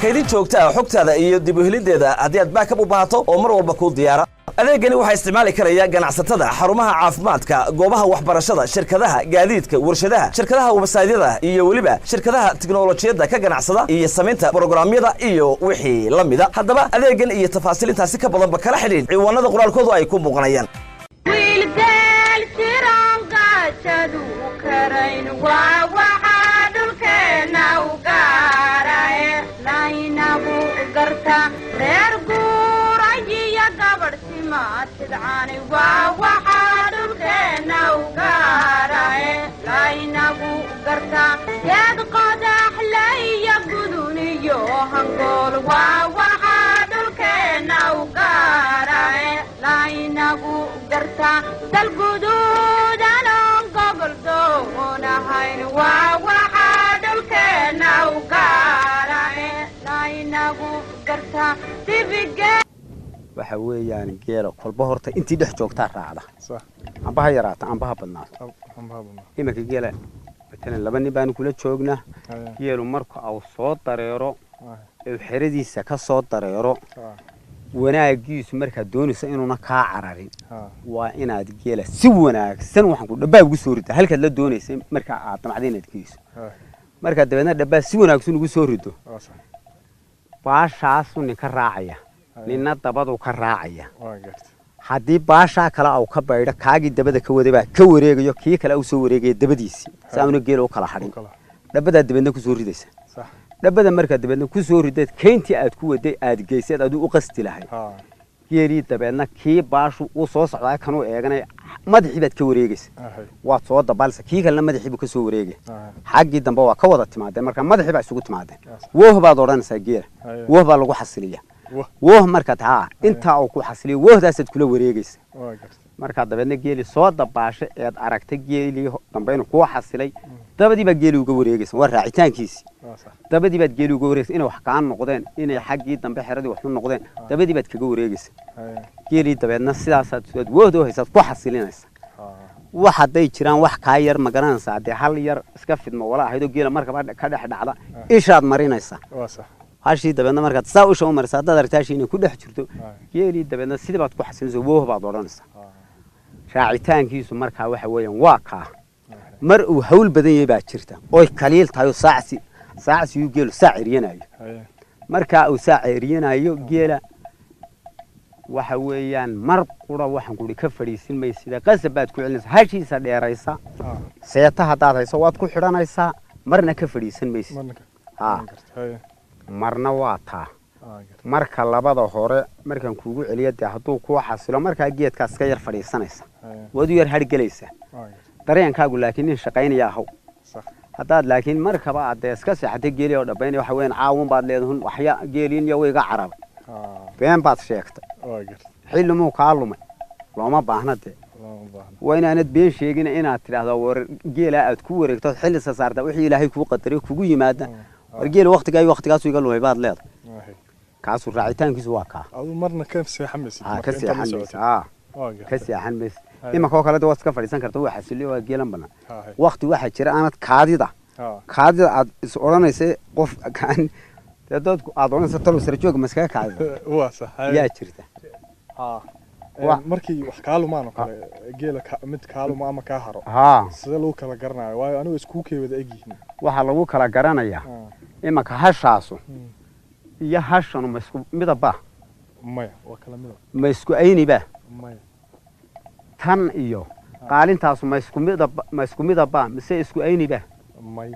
kaydin joogta ah xogtaada iyo dib u heliddeeda haddii aad backup u baahato oo mar walba kuu diyaara. Adeegani waxaa isticmaali karaya ganacsatada, xarumaha caafimaadka, goobaha waxbarashada, shirkadaha gaadiidka, warshadaha, shirkadaha websaydyada iyo weliba shirkadaha tiknolojiyadda ka ganacsada iyo samaynta brograamyada iyo wixii la mida. Haddaba adeegan iyo tafaasiil intaasi ka badanba kala xidhiidh ciwaanada qoraalkoodu ay ku muuqanayaan. Wiilgeel jiran gaajadu karayn waa waxaa dhulkeenna u gaarae laynagu garta. Reer guurayiyo gabadh simaatidcani waa waxaa dhulkeenna u gaarae laynagu garta. Geed qodaxle iyo gudun iyo hangool waa waxaa dhulkeenna u gaarae laynagu garta. Dalguduudanon gobol doonahayn waa waxaa dhulkeenna u gaarae laynagu garta dibige. Waxa weeyaan geela kolba horta intii dhex joogtaa raacda, amba ha yaraato amba ha badnaato. Iminka geela matalan laba nin baanu kula joognaa. Geelu marka uu soo dareero ee xeradiisa ka soo dareero, wanaagiisu markaad doonayso inuuna kaa cararin waa inaad geela si wanaagsan waxaan ku dhabbaa ugu soo rido halkaad la doonaysay marka aad damacday inaad geyso. Markaad dabeedna dhabbaa si wanaagsan ugu soo rido, baashaasu nin ka raacaya, ninna dabadu ka raacaya. Haddii baashaa kale au ka baydho, kaagii dabada ka waday baa ka wareegayo, kii kale au soo wareegaya dabadiisii si aanu geela u kala hadhin. Dhabadaa dabeedna kusoo ridaysa. Dhabada markaad dabeedna kusoo ridayd, keyntii aad ku waday aad geyseed aduu u qasti lahayd geelii, dabeedna kii baashu uu soo socdaa kanuu eeganaya, madaxii baad ka wareegaysa, waad soo dabaalsa, kii kalena madaxii buu ka soo wareegaya xaggii dambe. Waa ka wada timaadeen, marka madaxii baa isugu timaadeen. Wooh baad odhanaysaa geela, wooh baa lagu xasiliya. Wooh markaad haa intaa uu ku xasiliyo, woohdaasaad kula wareegaysa. Markaa dabeedna geeli soo dabaashay eed aragtay geelii dambe inuu kuu xasilay, dabadii baa geeli uga wareegaysa. Waa raacitaankiisii. Dabadii baad geeli uga wareegaysa inay wax kaa noqdeen, inay xaggii dambe xeradii wax u noqdeen, dabadii baad kaga wareegaysa geelii. Dabeedna sidaasaad aad woohda u haysaad ku xasilinaysa. Wax hadday jiraan wax kaa yar ma garanaysaa, dee hal yar iska fidmo wala ahaydoo geela markaba ka dhex dhacda, ishaad marinaysaa hashii. Dabeedna markaad saa usha u maraysa, haddaad aragta hashii inay ku dhex jirto geelii, dabeedna sidii baad ku xasilinaysa, wooh baad odhanaysaa. Raacitaankiisu markaa waxa weeyaan waa kaa. Mar uu hawl badan yahay baa jirta oy kaliil tahay oo saacsi saacsiyu geelu saac eryanayo. Markaa uu saac eryanayo geela waxa weeyaan mar qura waxaan kuhi ka fadhiisin maysida, qasab baad ku celinaysaa hashiisa dheeraysa. Seeta haddaad hayso waad ku xidhanaysaa, marna ka fadhiisan maysid. Ha. Marna waa taa. Marka labada hore markaan kuugu celiyo dee hadduu kuu xasilo markaa geedkaas ka yar fadhiisanaysa, waad u yar hargelaysaa dareenkaagu, laakiin nin shaqaynaya ahaw. Haddaad laakiin markaba aad dee iska seexatay geeli oo dhabaynaya, waxa weeyaan caawun baad leedahun, waxya geeliin iyo wayga carabay, been baad sheegtay, xilli muu kaa lumay, looma baahna dee. Waa inaanad been sheegin, inaad tidhaahdo war geelaa aad ku wareegto xilli sasaarta wixii Ilaahay kuu qadaray kugu yimaada. War geela waqtigaa iyo waqtigaasu iga lumay baad leedahay. Kaasuu raacitaankiisu waa kaa. Adu marna ka seexan maysid? Ka seexan maysid, ka seexan maysid. Imanka oo kale de waad iska fadhiisan karta, waa xasiliyo, waa geelan banaan. Waqti waxaa jira aanad kaadida aad is odhanaysa qof kaan dee dadku aad odhanaysa talow sara joog maskaga kaadida. Waa sax. Yaa jirta. Markii wax kaa lumaan oo kale, geela mid kaa luma ama kaa haro, sidee lagu kala garanayo? Waayo anigu iskuu kay wada egyihiin. Waxaa lagu kala garanayaa imanka hashaasu iyo hashanu ma isku midabba? Maya, waa kala midab. Ma isku ayniba? Maya. Tan iyo qaalintaasu ma isku midab, ma isku midabba mise isku ayniba? May,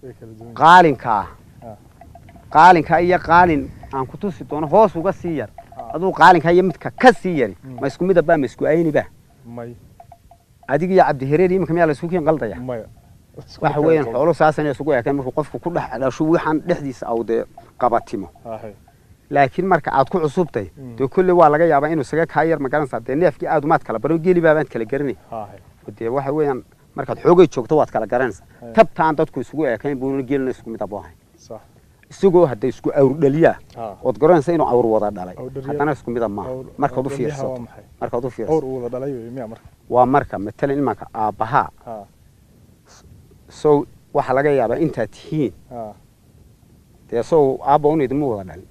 way kala duwan. Qaalinkaa, qaalinkaa iyo qaalin aan ku tusi doono hoos uga sii yar, aduu qaalinkaa iyo midka ka sii yari ma isku midabba, ma isku ayniba? May. Adiga iyo Cabdihareer iminka miyaa la isku kiin qaldaya? Maya. Waxa weeyaan xoolo saasan isugu ekeen markuu qofku ku dhex dhasho waxaan dhexdiisa aw dee qabatimo, laakiin marka aad ku cusubtay dee kolley waa laga yaabaa inuu isaga kaa yar, ma garanaysaa, dee neefkii aad umaad kala baro, geeli baabaad kala garanay. Dee waxa weeyaan markaad xoogay joogto waad kala garanaysaa. Tabtaan dadku isugu ekayn buuna geelina isku midab ahayn, isagoo hadda isku awr dhaliyaa ood garanaysa inuu awr wada dhalay, haddana isku midab maaha markaad u fiirsato. Markaad u fiirsato waa marka matalan imanka aabbahaa sow waxaa laga yaabaa intaad tihiin dee sow aabba un idinma wada dhalin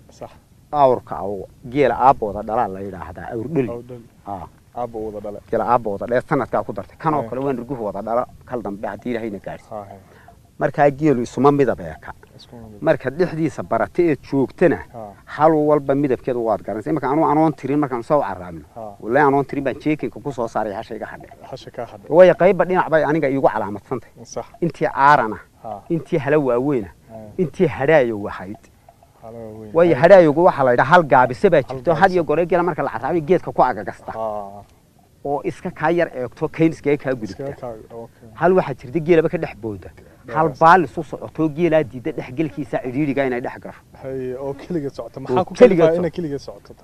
awrka aw geela aabba wada dhalaa la yidhaahdaa awr dhali, geela aabba wada dhale sanadkaa ku dartay kan oo kale waa nirguhu wada dhala kal dambe haddii Ilaahayna gaadhsi. Markaa geelu isuma midab eeka, markaad dhexdiisa barata ee joogtana hal walba midabkeeda waad garanaysa. Imanka anuu anoon tirin markaan soo caraabno, wallahi anoon tirin baan jeekinka ku soo saaray hasha iga hadhe, waayo qayba dhinac bay aniga iigu calaamadsantahay, intii caarana, intii hala waaweyna, intii hadhaayo wahayd. Waayo hadhaayogu waxaa la yidhaha hal gaabise baa jirto had iyo gore geela marka la caraabiyo geedka ku agagasta oo iska kaa yar eegto kayn iskaga kaa gudubta. Hal waxaa jirta geelaba ka dhex booda, hal baal isu socoto geelaa diida dhexgelkiisa cidhiidhiga inay dhex gasho.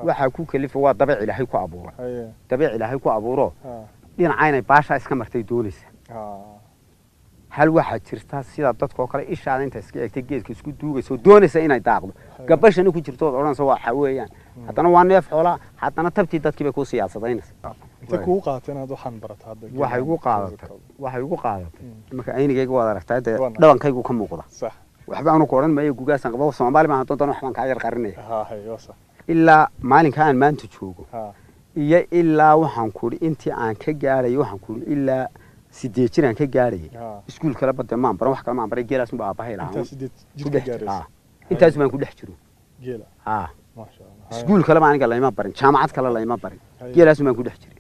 Waxaa ku kalifa waa dabeec Ilaahay ku abuuray, dabeec Ilaahay ku abuuro dhinaca inay baashaa iska martay doonaysa. Hal waxaa jirta sida dadka oo kale ishaada inta iska eegtay geedka isku duugaysa oo doonaysa inay daaqdo, gabashani ku jirto ood odhanaysa waxa weeyaan haddana waa neef xoolaa, haddana tabtii dadkii bay kuu siyaasadaynaysa. Waxay igu qaadatay, waxay igu qaadatay imanka aynigayga waad aragtaa dee dhabankaygu ka muuqda, waxba anu ku odhan maayo gugaasaan qaba Soomaali baan haddoo dana waxbaan kaa yar qarinaya. Ilaa maalinka aan maanta joogo iyo ilaa waxaan kuhi intii aan ka gaadhayo, waxaan kuhi ilaa 8 jir aan ka gaadhayay iskuul kale bade maan baran, wax kale maan baray, geelaas unba aabbahay lahaa, intaas baan ku dhex jiro. Iskuul kale ba aniga layma barin, jaamacad kale layma barin, geelaas baan ku dhex jiray.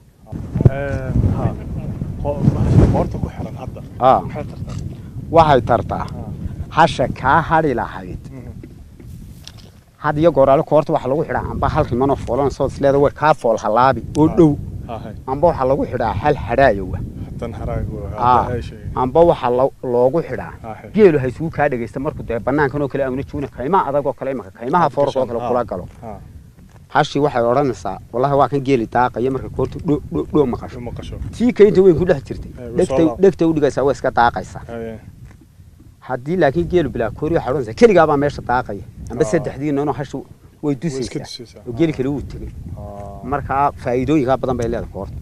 Waxay tartaa hasha kaa hadhi lahayd had iyo gooraale koorta waxaa lagu xidhaa amba hal rimanoo foolan soo isleeda way kaa fool halaabi oo dhow, amba waxaa lagu xidhaa hal hadhaayowa, amba waxaa loogu xidhaa geelu ha isugu kaa dhegaysta markuu dee banaankan oo kale auna joogna kaymaha adag oo kale imanka kaymaha foorka oo kale kula galo hashii waxay odhanaysaa wallahi waa kan geeli daaqaya. Marka koortu dho dho dho maqasho tii kaynta weyn ku dhex jirtay dhegta u dhigaysaa way iska daaqaysaa. Haddii laakiin geelu bilaa koori waxay odhanaysaa keligaabaa meesha daaqaya amba saddexdii noonoo hashu way dusaysaa oo geeli kale wuu tegey. Markaa faa'iidooyinkaa badan bay leedahay koorta.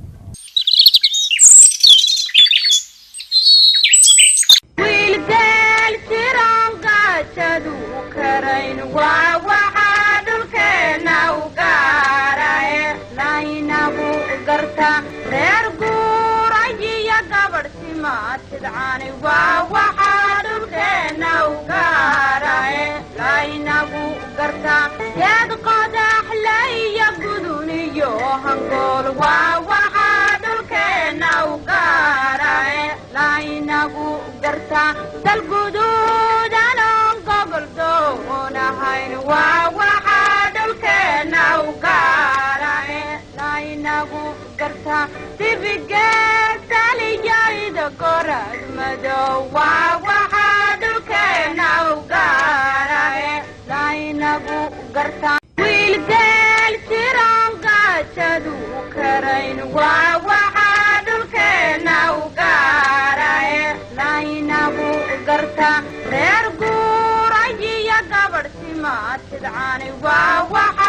Wiilgeel jiran gaajadu karayn waa waxaa dhulkeenna u gaaraye laynagu garta reer guurayiyo gabadh simaatidcani waa waxaa dhulkeenna u gaaraye laynagu garta geed qodaxle iyo gudun iyo hangool waa waxaa dhulkeenna u gaaraye laynagu garta dalguduudanon gobol doonaha. Waa waxa.